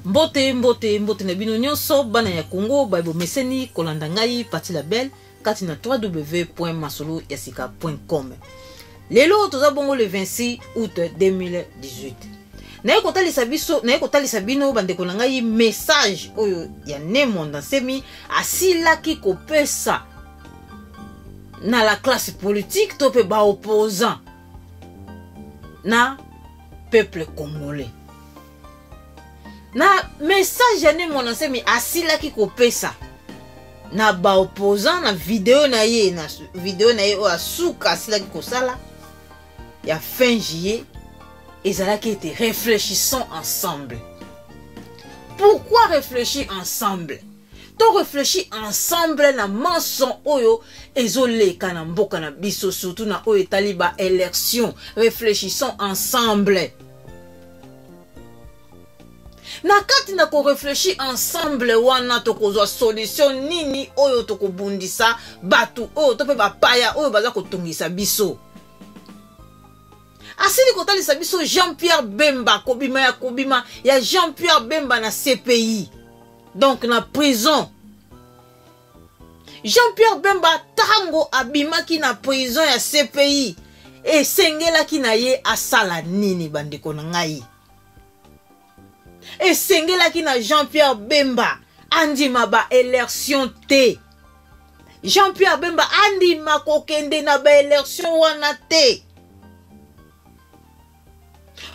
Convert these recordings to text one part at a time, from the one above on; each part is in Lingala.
Mbote, mbote, mbote na bino nyonso bana ya Congo baye bomeseni kolanda ngai Pati la Belle kati na www.masoloyasika.com. Lelo toza bongo le 26 août 2018. Naye kotalisa biso, naye kotalisa bino bandeko na ngai message oyo ya Ne Muanda Nsemi asilaki kopesa na la classe politique to pe ba opposant na peuple congolais. Na message ya Ne Muanda Nsemi asilaki kopesa na ba opposant na video na ye, na video na ye oyo asuka asilaki kosala ya fin juillet, ezalaki ete réfléchissons ensemble. Pourquoi réfléchir ensemble? To réfléchir ensemble na manson oyo ezoleka na mboka na biso, surtout na oyo etali ba élection. Réfléchissons ensemble. Na kati na ko réfléchir ensemble wana tokozwa solution nini oyo tokobundisa bato oyo to pe bapaya oyo baza kotungisa biso. Asili kotalisa biso Jean-Pierre Bemba, kobima ya kobima ya Jean-Pierre Bemba na CPI, donc na prison. Jean-Pierre Bemba tango abimaki na prison ya CPI, esengelaki na ye asala nini bandeko na ngai? Esengelaki na Jean-Pierre Bemba andima ba élection te. Jean-Pierre Bemba andima kokende na ba élection wana te.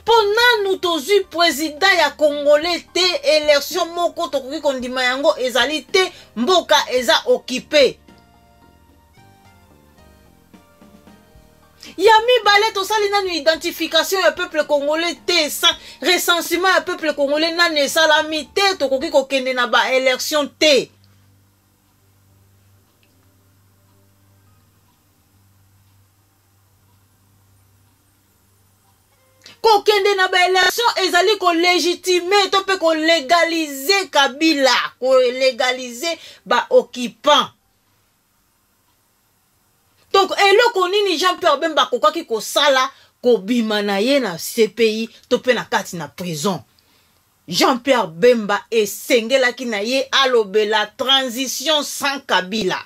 Po nanu tozwi président ya Congolais te, élection moko tokoki kondima yango ezali te, mboka eza occupé. Ya mibale, tosali nanu identification ya peuple congolais te, recensement ya peuple congolais nanu esalami te, tokoki kokende na ba élection te. Kokende na ba élection ezali ko légitimer to pe ko légaliser Kabila, ko légaliser ba occupants. Donc eloko nini Jean-Pierre Bemba akokaki kosala kobima na ye na CPI to pe na kati na prison? Jean-Pierre Bemba esengelaki na ye alobela transition sans Kabila.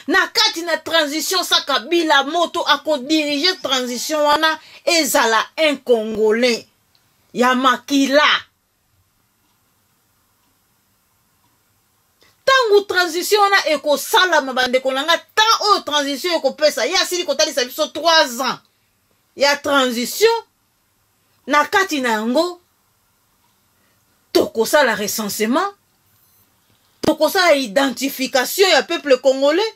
Na kati na transition sans Kabila, moto akodiriger transition wana ezala un Congolais ya makila. Tango transition wana ekosalama bandeko na nga, temps oyo transition ekopesa, ye asili kotalisa biso 3 ans ya transition, na kati na yango tokosala recensement, tokosala identification ya peuple congolais.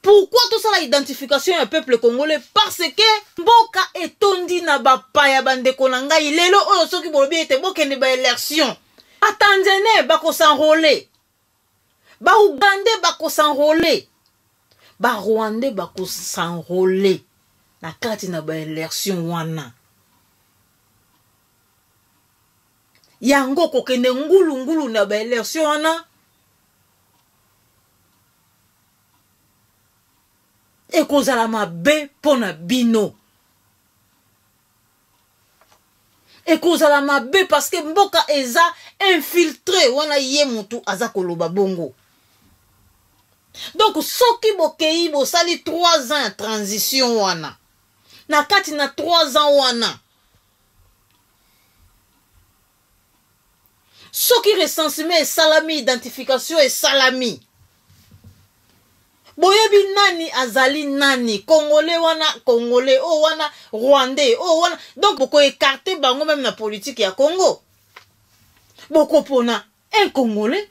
Pourquoi tosala identification ya peuple congolais? Parce que mboka etondi na bapaya bandeko na ngai. Lelo oyo soki bolobi ete bokende ba élection, ba Tanzanien bako s'enrôler, ba Ougandais bako s'enrôler, ba Rwandais bako s'enrôler na kati na ba élection wana. Yango kokende ngulu ngulu na ba élection wana ekozala mabe mpo na bino. Ekozala mabe parce que mboka eza infiltré wana ye mutu aza koloba bongo. Donc soki bokei bosali 3 ans ya transition wana, na kati na 3 ans wana soki recensement esalami, identification esalami, boyebi nani azali nani, Congolais wana Congolais, oyo wana Rwandais, oyo wana, donc boko écarter bango même na politique ya Congo. Bokopona un Congolais.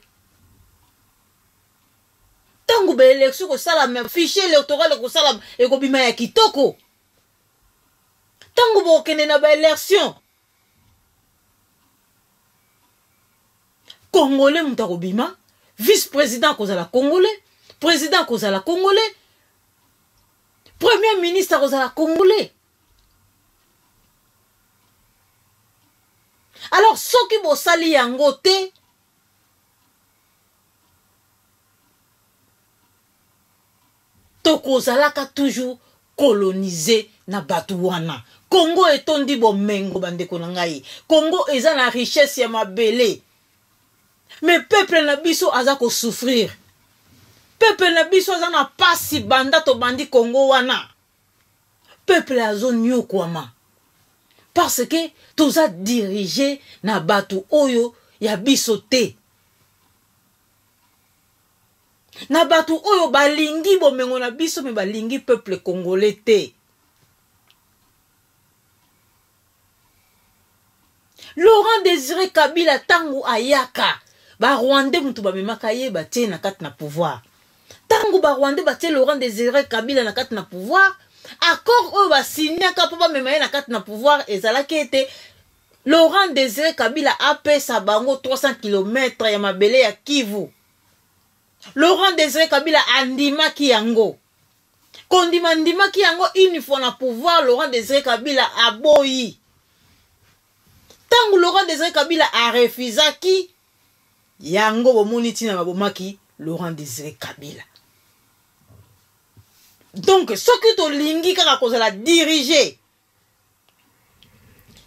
Tango ba élection ekosalama, fichier électoral ekosalama, ekobima ya kitoko. Tango bokende na ba élection, Congolais moto akobima, vice-président akozala Congolais, président akozala Congolais, premier ministre akozala Congolais. Alors soki bosali yango te, tokozalaka toujours colonise na bato wana. Congo etondi bomengo, bandeko na ngai. Congo eza na richesse ya mabele, mais peuple na biso aza kosouffrir, peuple na biso aza na pasi. Banda tobandi Congo wana, peuple azoniokwama parce que toza dirigé na bato oyo ya biso te, na bato oyo balingi bomengo na biso mais balingi peuple congolais te. Laurent Désiré Kabila, ntango ayaka, Barwandais mutu bamemaka ye, batie na kati na pouvoir. Ntango Barwandais batie Laurent Désiré Kabila na kati na pouvoir, accord oyo basignaka mpo bamema ye na kati na pouvoir ezalaki ete Laurent Désiré Kabila apesa bango 300 km ya mabele ya Kivu. Laurent Désiré Kabila andimaki yango. Kondima ndimaki yango, une fois na pouvoir, Laurent Désiré Kabila aboyi. Ntango Laurent Désiré Kabila arefusaki yango, bomoni ntina babomaki Laurent Désiré Kabila. Donc soki tolingi kaka kozala dirigé,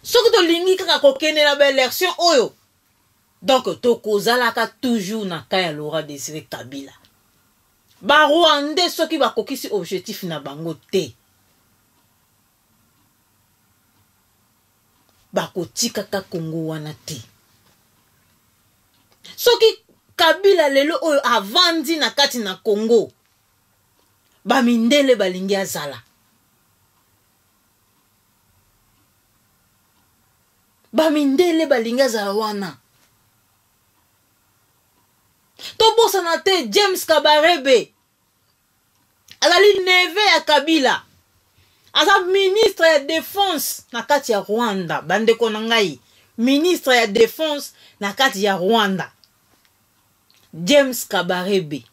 soki tolingi kaka kokende na baélection oyo, donc tokozalaka toujours na ka ya Laurent Désiré Kabila. Barwandais, soki bakokisi objectif na bango te, bakotikaka Kongo wana te. Soki Kabila lelo oyo avandi na kati na Congo, bamindele balingi azala, bamindele balingi azala wana. Tobosana te, James Kabarebe azali neveu ya Kabila, aza ministre ya défense na kati ya Rwanda. Bandeko na ngai, ministre ya défense na kati ya Rwanda, James Kabarebe.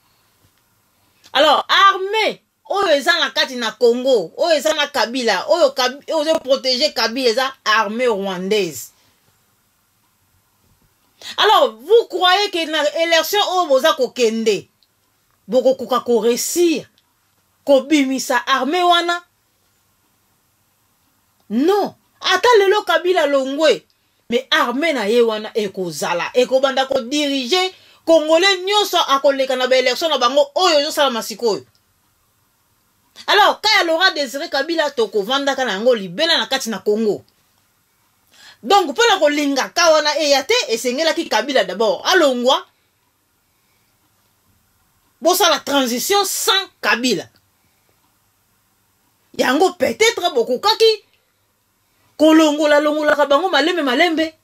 Alors armée oyo eza na kati na Congo, oyo eza na Kabila, oyo ozoprotéger Kabila, eza armée rwandaise. Alors vous croyez que na élection oyo boza kokende, bokokoka koréussir kobimisa armée wana? Non. Ata lelo Kabila longwe, mais armée na ye wana ekozala, ekobanda kodiriger Congolais nyonso akoleka na baélection na bango oyo ezosalama sikoyo. Alors ka ya Laurent Désiré Kabila, tokovandaka na yango libela na kati na Congo. Donc mpona kolinga ka wana eya te, esengelaki Kabila d'abord alongwa, bosala transition sans Kabila. Yango peut-être bokokaki kolongola longolaka bango malembe malembe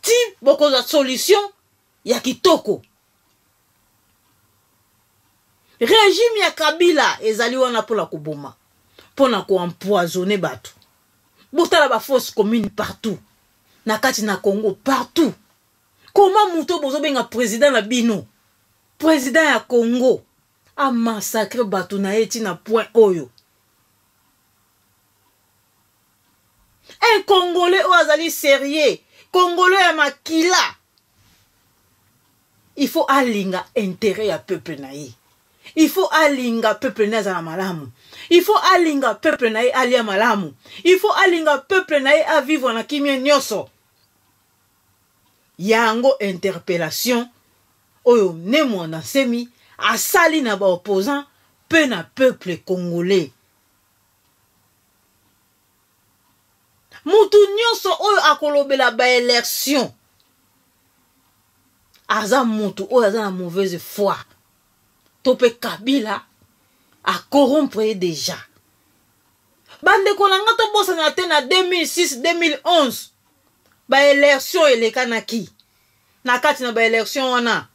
ti bokozwa solution ya kitoko. Régime ya Kabila ezali wana mpona koboma, mpona koempoisonner bato. Botala bafosse commune partout na kati na Congo, partout. Koma moto bozobenga président na bino, président ya Congo, amassacrer bato na ye ntina point oyo. Un Congolais oyo azali sérieux, Congolais ya makila, il faut alinga intérêt ya peuple na ye, il faut alinga peuple na ye azala malamu, il faut alinga peuple na ye alia malamu, il faut alinga peuple na ye avivre na kimia nyonso. Yango interpellation oyo Ne Mwanda Nsemi asali na baopposant mpe na peuple congolais. Mutu nyonso oyo akolobela baélection aza mutu oyo aza na mauvaise foi, to mpe Kabila acorrompre ye déjà. Bandeko na nga, tobosana te, na 2006 2011 baélection elekanaki. Na kati na baélection wana,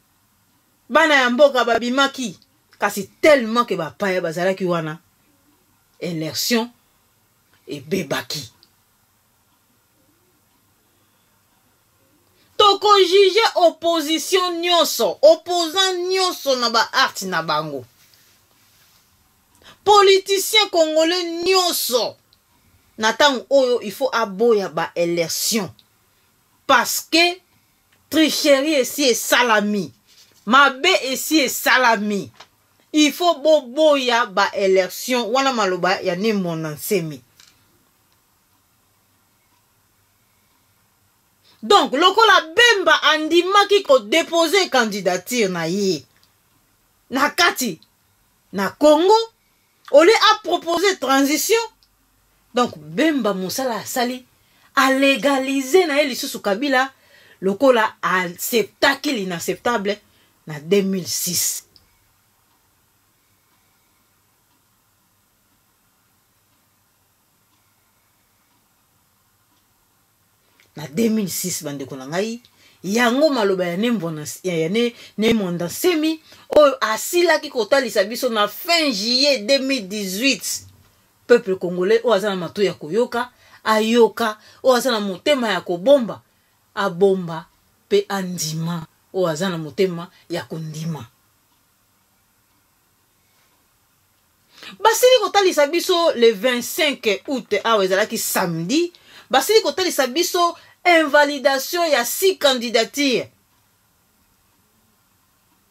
bana ya mboka babimaki, kasi tellement ke bapaya bazalaki wana, élection ebebaki. Tokojuger opposition nyonso, opposant nyonso na baacte na bango. Politicien congolais nyonso na ntango oyo, il faut aboya baélection parce que tricherie esi esalami, mabe esi esalami. Il faut boboya ba élection wana, maloba ya Ne Muanda Nsemi. Donc lokola Bemba andimaki kodepose candidature na ye na kati na Congo au lieu apropose transition, donc Bemba mosala asali, alegalize na ye lisusu Kabila lokola acceptaki l'inacceptable na 2006. Na 2006, bandeko na ngai, yango maloba ya Ne Muanda Nsemi oyo asilaki kotalisa biso na fin juillet 2018. Peuple congolais, oyo aza na matoi ya koyoka ayoka, oyo aza na motema ya kobomba abomba mpe andima, oyo aza na motema ya kondima. Basili kotalisa biso le 25 août, awa ezalaki samedi, basili kotalisa biso invalidation ya 6 candidature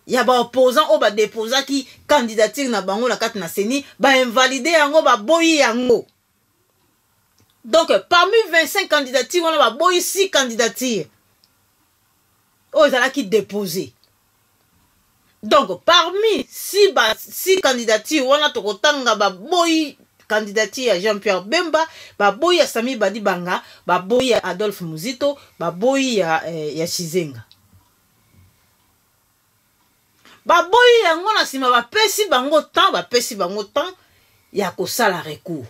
ya baopposant oyo badepozaki candidature na bango na kati na CENI. Bainvalide yango, baboyi yango. Donc parmi 25 candidature wana, baboyi 6 candidature oyo ezalaki déposé. Donc parmi six candidature wana, tokotanga baboyi candidature ya Jean-Pierre Bemba, baboyi ya Sami Badibanga, baboyi ya Adolphe Muzito, baboyi ya Chizenga. Baboyi yango, na nsima bapesi bango temps, bapesi bango temps ya kosala recours.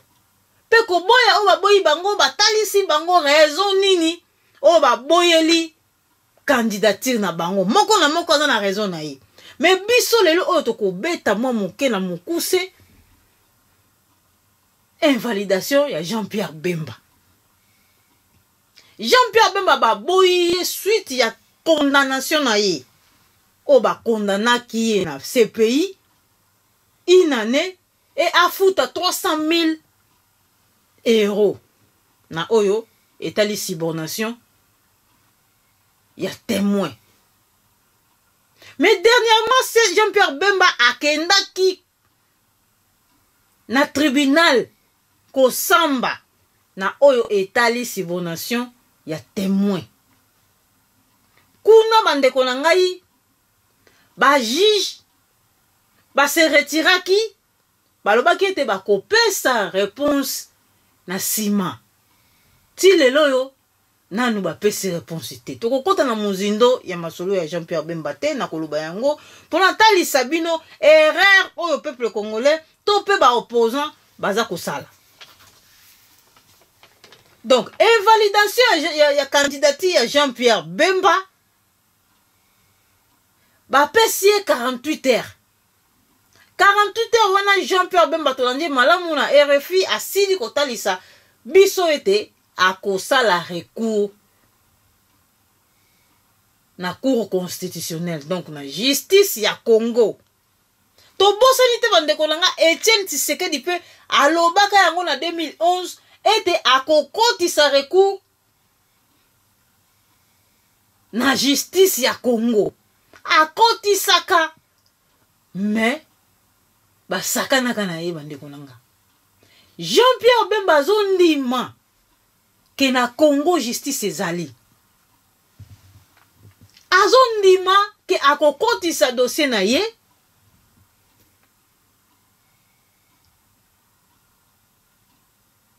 Mpe koboya oyo baboyi bango, batalisi bango raison nini oyo baboyeli candidature na bango. Moko na moko aza na raison na ye. Mais biso lelo oyo tokobeta mwa moke na mokuse invalidation ya Jean-Pierre Bemba. Jean-Pierre Bemba, baboyi ye suite ya condamnation na ye oyo bakondanaki ye na CPI une année e afuta 300 000 euros na oyo etali subornation ya témoin. Mais dernièrement, c'est Jean-Pierre Bemba akendaki na tribunal kosamba na oyo etali subornation ya témoin. Kuna, bandeko na ngai, bajuge base retiraki, balobaki ete bakopesa réponse na nsima. Ti lelo oyo nanu bapesi réponse te. Tokokɔta na mozindo ya masolo ya Jean Pierre Bemba te. Na koloba yango mpo natalisa bino erreur oyo peuple congolais to mpe baopposant baza kosala. Donc invalidation ya candidature ya Jean Pierre Bemba, bapesi ye 48 heures. 48 heures wana, Jean Pierre Bemba, tolandi malamu na RFI, asili kotalisa biso ete akosala recours na Cour constitutionnelle, donc na justice ya Congo. Tobosani te, bandeko na nga, Etienne Tshisekedi mpe alobaka yango na 2011 ete akokotisa recours na justice ya Congo. Akotisaka, mais basakanaka na ye. Bandeko na nga, Jean Pierre Bemba azondima ke na Congo justice ezali, azondima ke akokotisa dossier na ye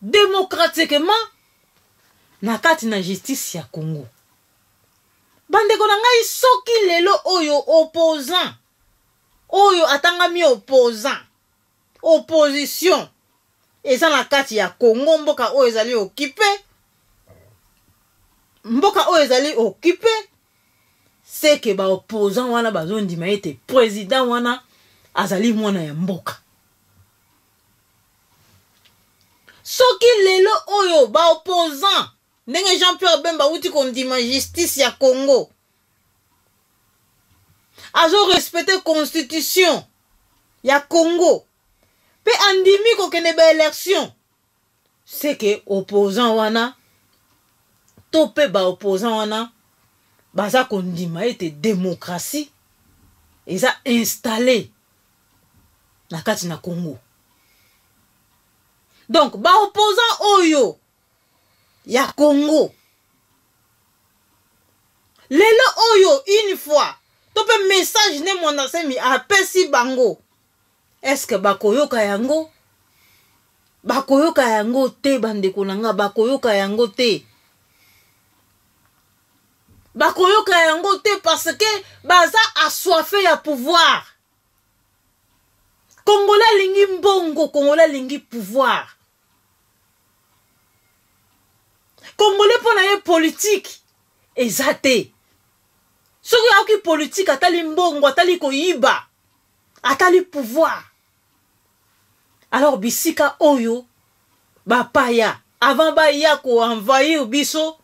démocratiquement na kati na justice ya Congo. Bandeko na ngai, soki lelo oyo opposant oyo atangami opposant, opposition eza na kati ya Congo, mboka oyo ezali occupé, mboka oyo ezali occupé, c'est que baopposant wana bazondima ete président wana azali mwana ya mboka. Soki lelo oyo baopposant, ndenge Jean Pierre Bemba awuti kondima justice ya Congo, azorespecte constitution ya Congo mpe andimi kokende baélection, c'est que opposant wana to mpe baopposant wana baza kondima ete démocratie eza installé. Na kati na Congo. Donc ba opposants oyo ya Congo lelo oyo une fois to pe message ne Mwanda Nsemi apesi bango, est-ce que bakoyoka yango? Bakoyoka yango te bandeko na nga, bakoyoka yango te. Bakoyoka yango te parce que baza assoiffé ya pouvoir. Congolais alingi mbongo, Congolais alingi pouvoir. Congolais mpo na ye politique eza te. Soki ayoki politique atali mbongo, atali koyiba, atali pouvoir. Alors bisika oyo bapaya avant baya ko envahir biso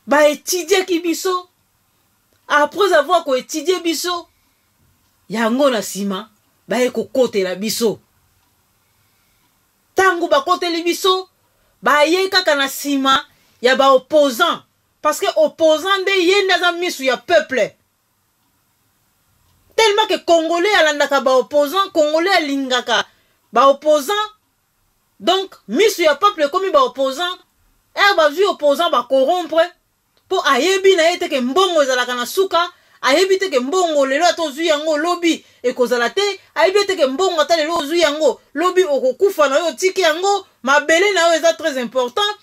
ba étudiaki biso, après avoir ko étudier biso yango na sima baye kokotela biso. Tango bakoteli biso baye kaka na sima ya ba opposants, parce que opposant nde ye nde aza misu ya peuple. Tellement que Congolais alandaka ba opposants, Congolais alingaka ba opposants, donc misu ya peuple ekomi ba opposants. Ere bazwi opposant ba corrompre po ayebi na ye te ke mbongo ezalaka na suka, ayebi te ke mbongo lelo ata ozwi yango lobi ekozala te, ayebi te ke mbongo ata lelo ozwi yango lobi okokufa na yo otiki yango, mabele na yo eza très important.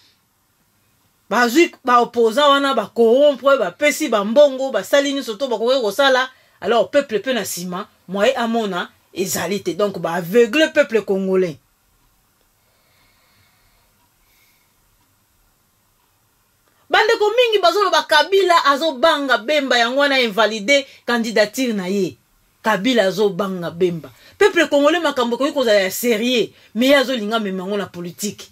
Bazwi ba opposants wana ba corrompre, bapesi ba mbongo, basali nyonso to bakoki kosala. Alors peuple pe na nsima moyen amona ezali te, donc ba aveugle peuple congolais. Bandeko mingi bazoloba Kabila azobanga Bemba, yango wana invalide candidature na ye. Kabila azobanga Bemba. Peuple congolais makambo ekoki kozala ya sérieux, mais ye azolinga amema yango na politique.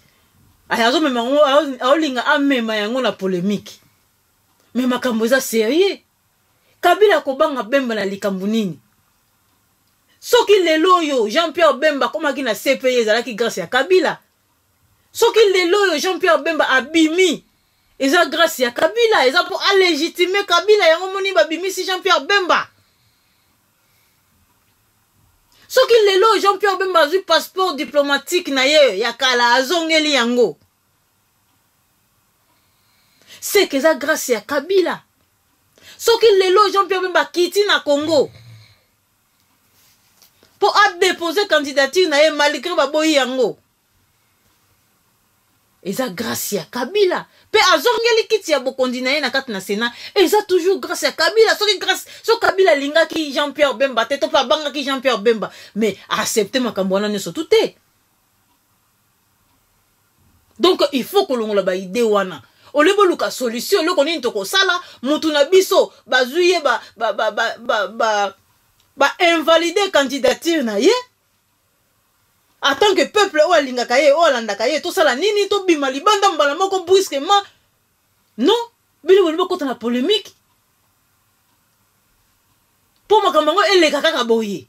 Aya azomema yango, aolinga amema yango na polémique. Mais makambo eza sérieux. Kabila akobanga Bemba na likambo nini? Soki lelo oyo Jean-Pierre Bemba akomaki na CPI ezalaki grâce ya Kabila. Soki lelo oyo Jean-Pierre Bemba abimi eza grâce ya Kabila, eza po alégitimer Kabila, yango moni babimisi Jean-Pierre Bemba. Soki lelo oyo Jean-Pierre Bemba azwi passeport diplomatique na ye ya kala azongeli yango, c'est que eza grâce ya Kabila. Soki lelo Jean-Pierre Bemba akiti na Congo po a déposer candidature na ye malgré baboyi yango, eza grâce ya Kabila. Pe azongeli kiti ya bokonzi na ye na kati na Sénat, eza toujours grâce ya Kabila. Soki grâce, soki Kabila alingaki Jean-Pierre Bemba te, to pe abangaki Jean-Pierre Bemba, mais accepter makambo wana nyonso tout te. Donc il faut kolongola ba idée wana. Ole boluka solution, eloko nini tokosala, mutu na biso bazwi ye ba invalider candidature na ye. En tant que peuple oyo alingaka ye, oyo alandaka ye, tosala nini? Tobima libanda mbala moko brusquement? Non, bino bolingi bokota na polémique po makambo yango eleka kaka boye.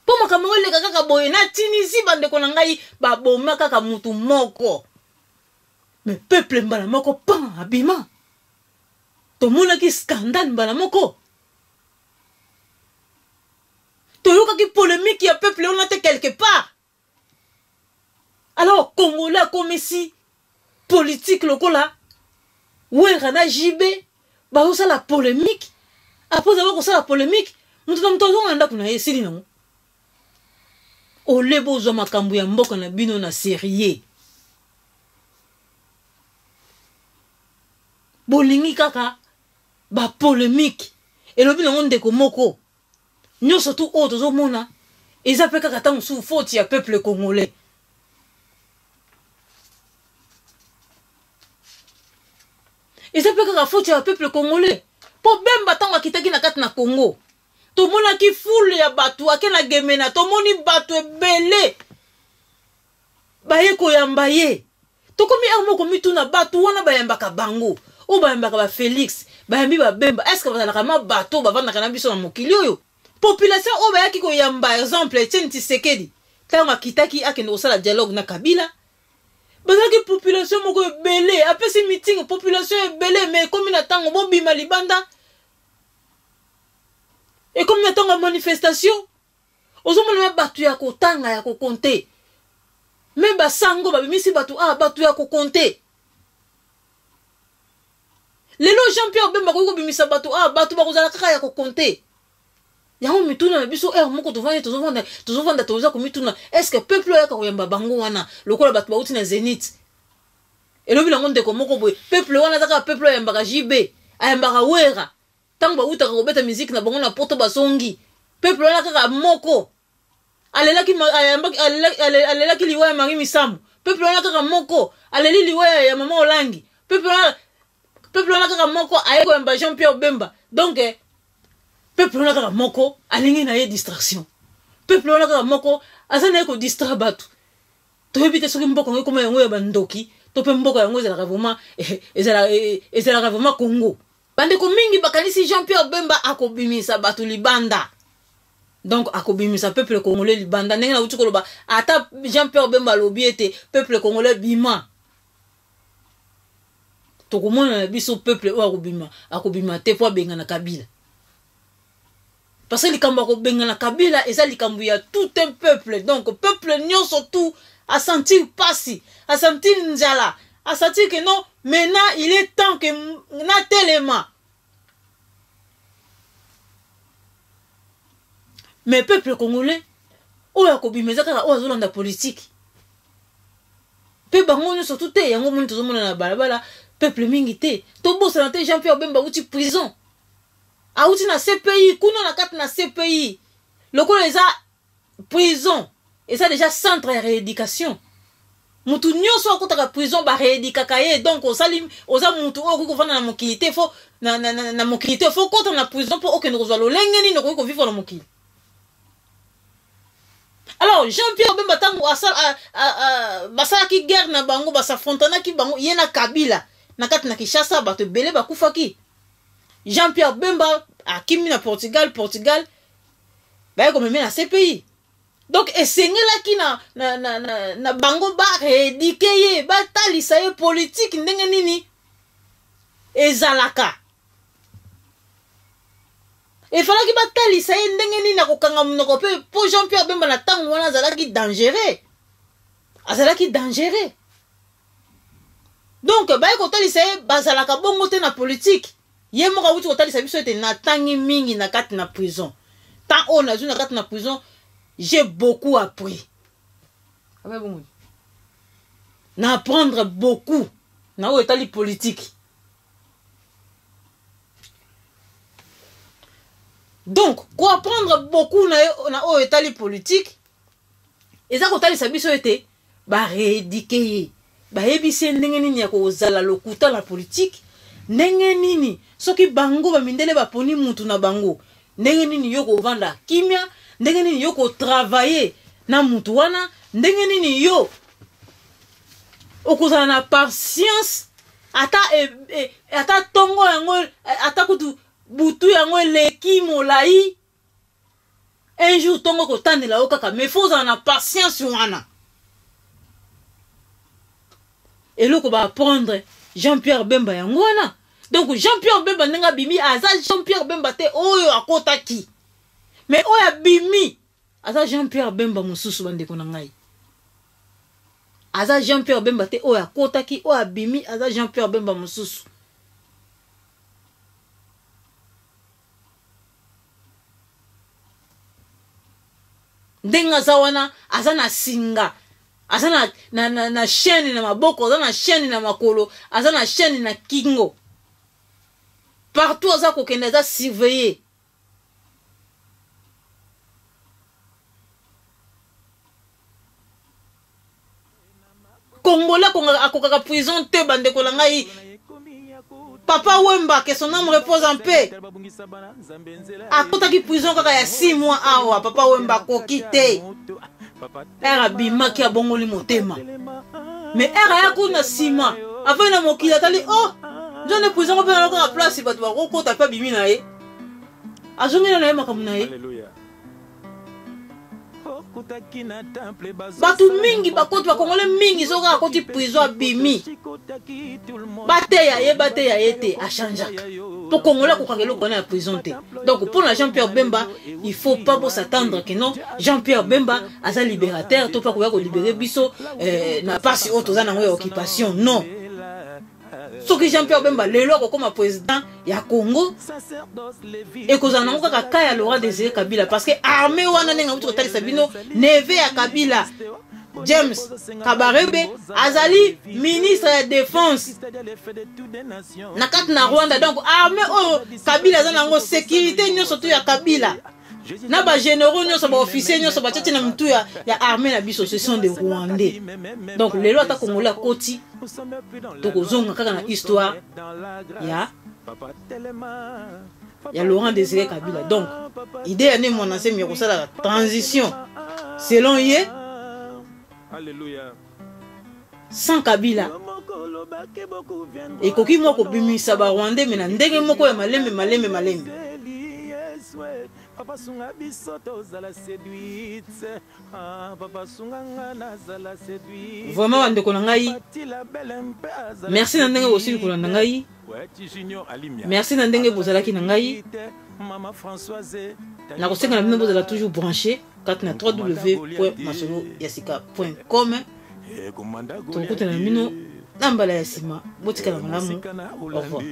Po makambo yango eleka kaka boye. Na Tunisie bandeko na ngai baboma kaka mutu moko, mais peuple mbala moko pan abima. Tomonaki scandale mbala moko, toyokaki polémique ya peuple wana te quelque part. Alors Congolais akomisi politique lokola Wera na JB bazosala polémique. Après avoir kosala polémique, moto na moto azonga na ndako na ye, esili nango. Ole bozwa makambo ya mboka na bino na sérieux. Bolingi kaka ba polémique. Elobi nango ndeko moko. Nyonso tu oyo tozomona eza pe kaka ntango mosusu faute ya peuple congolais. Eza pe kaka faute ya peuple congolais. Po Bemba ntango akitaki na kati na Congo, tomonaki foule ya bato ake na Gemena, tomoni bato ebele baye koyamba ye. Tokomi heure moko mituna bato wana bayambaka bango, oyo bayambaka ba Félix, bayambi ba Bemba, est-ce que bazalaka ma bato bavandaka na biso na mokili oyo? Population oyo bayaki koyamba, exemple Etienne Tshisekedi, Ntango akitaki akende kosala dialogue na Kabila, bazalaki population moko ebele, apesi meeting population ebele, mais ekomi na ntango bobima libanda, ekomi na ntango ya manifestation, ozomona na bato ya kotanga ya kokonte, me basango babimisi bato ah, bato ya kokonte. Lelo Jean Pierre Bemba akoki kobimisa bato ah, bato bakozala kaka ya kokonte. Yango mituna na biso heure moko tovandi tozovanda tozovanda toza komituna est ce que peuple oyo ayaka koyamba bango wana lokola bato bauti na Zenith elobi nango ndeko moko boye peuple wana aza kaka peuple oyo ayambaka JB ayambaka Wera ntango bawutaka kobeta miziki na bango na poto bazongi peuple wana kaka moko alelaki ayambaki alelaki liwa ya Marie Misamu peuple wana kaka moko aleli liwa ya mama Olangi peuple wana peuple wana kaka moko aye koyamba Jean Pierre Bemba donc eh, peuple wana kaka moko alingi na ye distraction peuple wana kaka moko aza na ye kodistraire bato toyebi te soki mboka yango ekoma yango ya bandoki to mpe mboka yango ezalaka vraiment eh, ezalaka eh, ezalaka vraiment Congo bandeko mingi bakanisi Jean Pierre Bemba akobimisa bato libanda donc akobimisa peuple congolais libanda ndenge nauti koloba ata Jean Pierre Bemba alobi ete peuple congolais bima tokomona na biso peuple oyo akobima akobima te mpo abengana Kabila parce que likambo ya kobengana Kabila eza likambo ya tout un peuple donc peuple nyonso tout asentir pasi asentir nzala asentir que non maintenant il est temps que natelema mais peuple congolais oyo akobima eza kaka oyo azolanda politike mpe bango nyonso tu te yango moni tozomona na balabala peuple mingi te tobosana te jean pierre bemba awuti prison awuti na cpi kuna na kati na cpi lokola eza prison eza deja centre ya rééducation mutu nyonso akotaka prison bareedikaka ye donc osali oza mutu oyo okoki kovanda na mokili te fo na, na, na, na mokili te fo okota na prison mpo okende kozwa lolenge nini okoki kovivre na mokili alors jean pierre bemba ntango basalaki guerre na bango basafrontanaki bango ye na kabila na kati na kinshasa bato ebele bakufaki jean pierre bemba akimi na portugal portugal baye komeme na cpi donc esengelaki na, na, na, na, na bango bareedike ye batalisa ye politike ndenge nini ezalaka efalaki batalisa ye ndenge nini akokanga monoko mpe mpo jean pierre bemba na ntango wana azalaki dangereux azalaki dangereux donc baye kotalisa ye bazalaka bongo te na politike ye moko awuti kotalisa biso ete natangi mingi na kati na prison temps oyo nazwi na kati na prison j'ai beaucoup appris na apprendre beaucoup na oyo etali politike donc koapprendre beaucoup na, na oyo etali politike eza kotalisa biso ete bareedike ye bayebisi ye ndenge nini ya kozala lokuta na politike ndenge nini soki bango bamindele baponi mutu na bango ndenge nini yo kovanda kimia ndenge nini yo kotravaille na mutu wana ndenge nini yo okozala na patience ata e, e, ata tongo yango ata kutu butu yango eleki molai un jour tongo ekotanela yo kaka mais faut ozala na patience wana eloko ba apprendre Jean Pierre Bemba yango wana donc Jean Pierre Bemba ndenge abimi aza Jean Pierre Bemba te oyo akotaki mais oyo abimi aza Jean Pierre Bemba mosusu bandeko na ngai aza Jean Pierre Bemba te oyo akotaki oyo abimi aza Jean Pierre Bemba mosusu ndenge aza wana aza na singa aza na, na, na, na chaîne na maboko aza na chaîne na makolo aza na chaîne na kingo partout aza kokende aza surveille Congolais akokaka prison te bandeko na ngai Papa Wemba que son âme repose en paix akotaki prison kaka ya 6 mois awa Papa Wemba akoki te ere abimaki abongoli motema mais ere aya kuna nsima avandi na mokili atali oh nzonde prison ngo mpe na kaka place bato bakokota mpe abimi na ye azongela na ye makambo na ye. Bato mingi bakoti, bakongole mingi, soki akoti prison abimi, bateya ye, bateya ye te, achangeaka. Mpo congolais akokaka eloko wana ya prison te. Donc mpo na Jean Pierre Bemba, il faut pas bo s'attendre que non, Jean Pierre Bemba aza libérateur to mpe akoya kolibere biso na mpasi oyo toza nango ya occupation. Non, soki Jean Pierre Bemba lelo akokoma président ya Congo, ekozala nango kaka ka ya Laurent Désiré Kabila, parce que armée wana, ndenge nauti kotalisa bino, neveu ya Kabila James Kabarebe azali ministre ya défense na kati na Rwanda. Donc armée oyo Kabila aza nango, sécurité nyonso to ya Kabila na bagénéraux nyonso, baofficier nyonso batiati na mitu ya armée na biso, ce sont des Rwandais. Donc lelo ata Congolais akoti, tokozonga kaka na histoire ya Laurent Désiré Kabila. Donc idée ya Ne Muanda Nsemi ya kosalaka transition, selon ye, sans Kabila, ekoki mwa kobimisa Barwandais, me na ndenge moko ya malembe malembe malembe. Papa, sunga biso tozala séduite. Ah, papa, sunga nga nazala séduite. Vraiment, bandeko na ngai, merci na ndenge bosili kolanda ngai, merci na ndenge bozalaki na ngai. Nakosenga na bino bozala toujours branché kati na www masolo ya sika com. Tokokutana na bino na mbala ya nsima. Botikala malamu, au revoir.